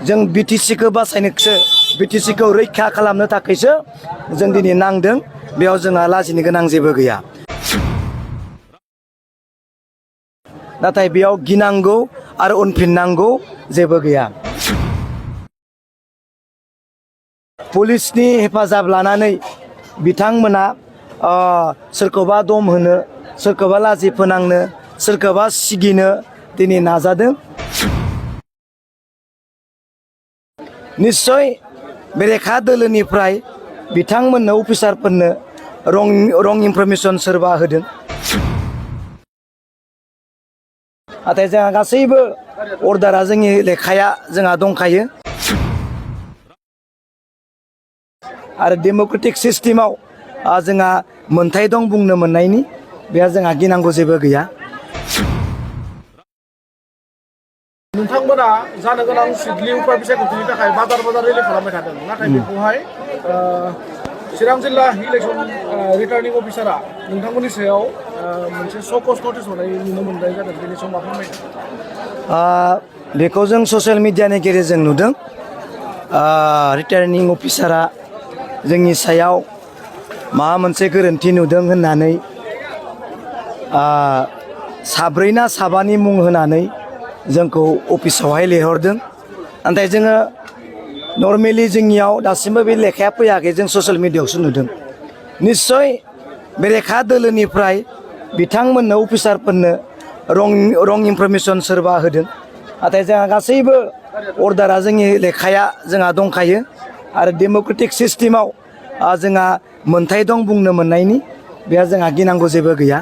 जों बिटिसिखौ बासायनोसो बिटिसिखौ रैखा खालामनो थाखायसो जों दिनै नांदों बेयाव जोंहा लाजिनो गोनां जेबो गैया नाथाय बेयाव गिनांगौ आरो उनफिननांगौ जेबो गैया पुलिसनि हेफाजाब लानानै बिथांमोना सोरखौबा दम होनो सोरखौबा लाजि फोनांनो सोरखौबा सिगिनो दिनै नाजादों निश्चय बेरेखा दोलोनिफ्राय बिथांमोननो अफिसारफोरनो रं इनफरमेसन सोरबा होदों नाथाय जोंहा गासैबो अर्डारा जोंनि लेखाया जोंहा दंखायो आरो डेम'क्रेटिक सिस्टेमाव जोंहा मोनथाय दं बुंनो मोननायनि बेहा जोंहा गिनांगौ जेबो गैया नोंथांमोना जानो गोनां सिडली उफ्रा बिसायख'थिनि थाखाय बाजार रेलि खालामबाय थादों नाथाय बेखौहाय चिरां जिल्ला इलेक्सन रिटार्निं अफिसारा नोंथांमोननि सायाव मोनसे सकस नटिस हरनाय नुनो मोननाय जादों बेनि सायाव मा फोरमायदों बेखौ जों ससियेल मिडियानि गेजेरजों नुदों रिटार्निं अफिसारा जोंनि सायाव माबा मोनसे गोरोन्थि नुदों होननानै साब्रै ना साबानि मुं होनानै जोंखौ अफिसावहाय लिंहरदों नाथाय जोङो नर्मेलि जोंनियाव दासिमबो बे लेखाया फैयाखै जों ससियेल मिडियायावसो नुदों निश्चय बेरेखा दोलोनिफ्राय बिथांमोननो अफिसारफोरनो रं इनफरमेसन सोरबा होदों नाथाय जोंहा गासैबो अर्डारा जोंनि लेखाया जोंहा दंखायो आरो डेम'क्रेटिक सिस्टेमाव जोंहा मोनथाय दं बुंनो मोननायनि बेहा जोंहा गिनांगौ जेबो गैया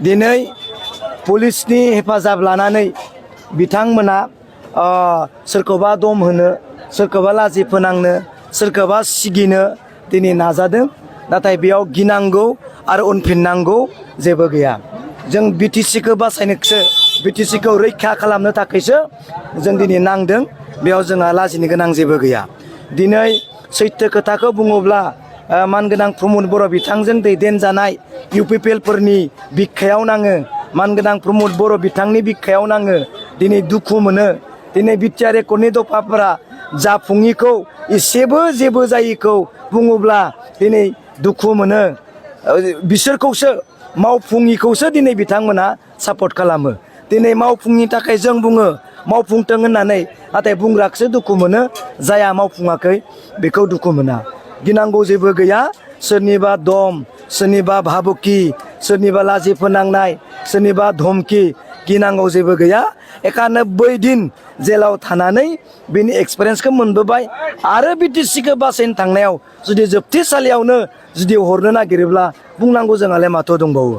दिनै पुलिसनि हेफाजाब लानानै बिथांमोना सोरखौबा दम होनो सोरखौबा लाजि फोनांनो सोरखौबा सिगिनो दिनै नाजादों नाथाय बेयाव गिनांगौ आरो उनफिननांगौ जेबो गैया जों बिटिसिखौ बासायनोसो बिटिसिखौ रैखा खालामनो थाखायसो जों दिनै नांदों बेयाव जोंहा लाजिनो गोनां जेबो गैया दिनै सैथो खोथाखौ बुङोब्ला मानगोनां प्रमद बर' बिथांजों दैदेनजानाय इउपिपिएलफोरनि बिखायाव नाङो मानगोनां प्रमद बर' बिथांनि बिखायाव नाङो दिनै दुखु मोनो दिनै बिटिआर रेकर्डनि दफाफोरा जाफुङिखौ एसेबो जेबो जायिखौ बुङोब्ला दिनै दुखु मोनो बिसोरखौसो मावफुङिखौसो दिनै बिथांमोना सापर्ट खालामो दिनै मावफुंनि थाखाय जों बुङो मावफुंथों होननानै नाथाय बुंग्राखौसो दुखु मोनो जाया मावफुङाखै बेखौ दुखु मोना गिनांगौ जेबो गैया सोरनिबा दम सोरनिबा भाबुकि सोरनिबा लाजि फोनांनाय सोरनिबा धमकि गिनांगौ जेबो गैया 91 दिन जेलाव थानानै बेनि एक्सपिरियेन्सखौ मोनबोबाय आरो बिटिसिखौ बासायनो थांनायाव जुदि जोबथेसालियावनो जुदि हरनो नागिरोब्ला बुंनांगौ जोंहालाय माथो दंबावो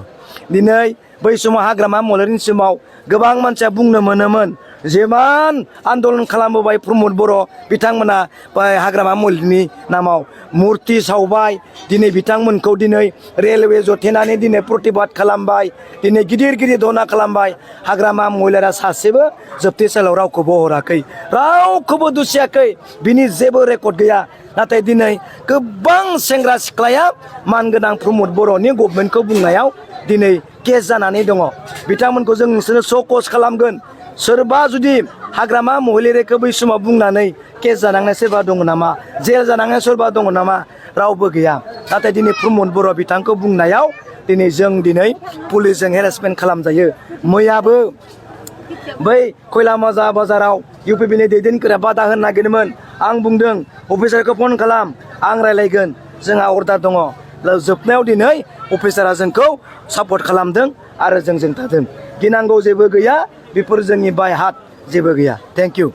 दिनै बै समाव हाग्रामा महिलारिनि समाव गोबां मानसिया बुंनो मोनोमोन जेमान आन्दलन खालामबोबाय प्रमद बर' बिथांमोना हाग्रामा महिलारिनि नामाव मुर्ति सावबाय दिनै बिथांमोनखौ दिनै रेलवे जथेनानै दिनै प्रतिबाद खालामबाय दिनै गिदिर गिदिर धरना खालामबाय हाग्रामा महिलारा सासेबो जोबथेसालियाव रावखौबो हराखै रावखौबो दुसियाखै बिनि जेबो रेकर्ड गैया नाथाय दिनै गोबां सेंग्रा सिख्लाया मानगोनां प्रमद बर'नि गभर्नमेन्टखौ बुंनायाव दिनै केस जानानै दङ बिथांमोनखौ जों नोंसोरो सकस खालामगोन सोरबा जुदि हाग्रामा महिलारिखौ बै समाव बुंनानै केस जानांनाय सोरबा दङ नामा जेल जानांनाय सोरबा दङ नामा रावबो गैया नाथाय दिनै प्रमद बर' बिथांखौ बुंनायाव दिनै जों दिनै पुलिसजों हेरेसमेन्ट खालामजायो मैयाबो बै खैलामजा बाजाराव इउपिपिनि दैदेनगिरिया बादा होनो नागिरदोंमोन आं बुंदों अफिसारखौ फन खालाम आं रायलायगोन जोंहा अर्डार दङ जोबनायाव दिनै अफिसारा जोंखौ सापर्ट खालामदों आरो जोंजों थादों गिनांगौ जेबो गैया बेफोर जोंनि बाय हार्ट जेबो गैया थेंक इउ